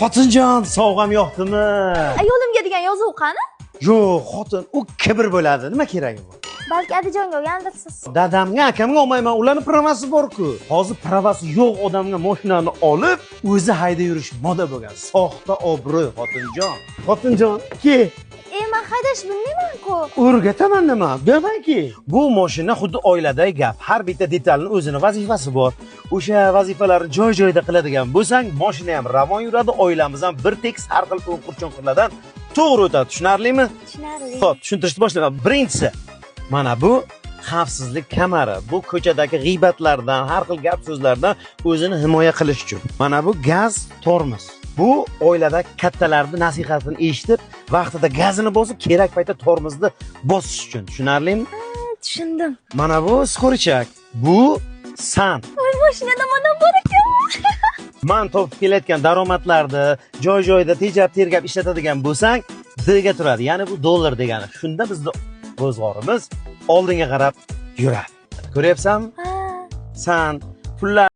Xotinjon, sovg'am yoqdimi? Ayolimga degan yozuv qani? Yo'q, xotin, u kibr bo'ladi. Nima keragi bor? Balki Adijonga olgandirsiz. Dadamga, akamga olmayman, ularni pravasi bor-ku. Hozir pravasi yo'q odamga mashinani olib, o'zi haydab yurish moda bo'lgan. Soxta obro'y, xotinjon. Xotinjon, ke. E, man haydash bilmayman-ku. O'rgataman nima? Bilamanki, bu mashina xuddi oiladagi gap. Har bitta detalning o'zini vazifasi bor. O'sha vazifalarni joy-joyida qiladigan bo'lsang, mashina ham ravon yuradi, oilamiz ham bir tekis har xil o'nqir-cho'nqirlardan to'g'ri o'tadi. Tushunarlimi? Tushunarli. Xo'p, tushuntirishni boshlayman. Birinchisi, mana bu xavfsizlik kamari. Bu ko'chadagi g'iybatlardan, har xil gap so'zlardan o'zini himoya qilish uchun. Mana bu gaz tormoz. Bu oilada kattalarning nasihatini eshitib, vaqtida gazini bosib, kerak paytda tormozni bosish uchun. Tushunarlimi? Tushundim. Mana bu скорочак. Bu san. Voy, mashinada mana bor ekan. Man topib kelayotgan daromadlarni joy-joyida tejab tergab ishlatadigan bo'lsang, D ga turadi. Ya'ni bu dollar degani. Shunda bizni ro'zg'orimiz oldinga qarab yuradi. Ko'ryapsanmi? Ha. San pullar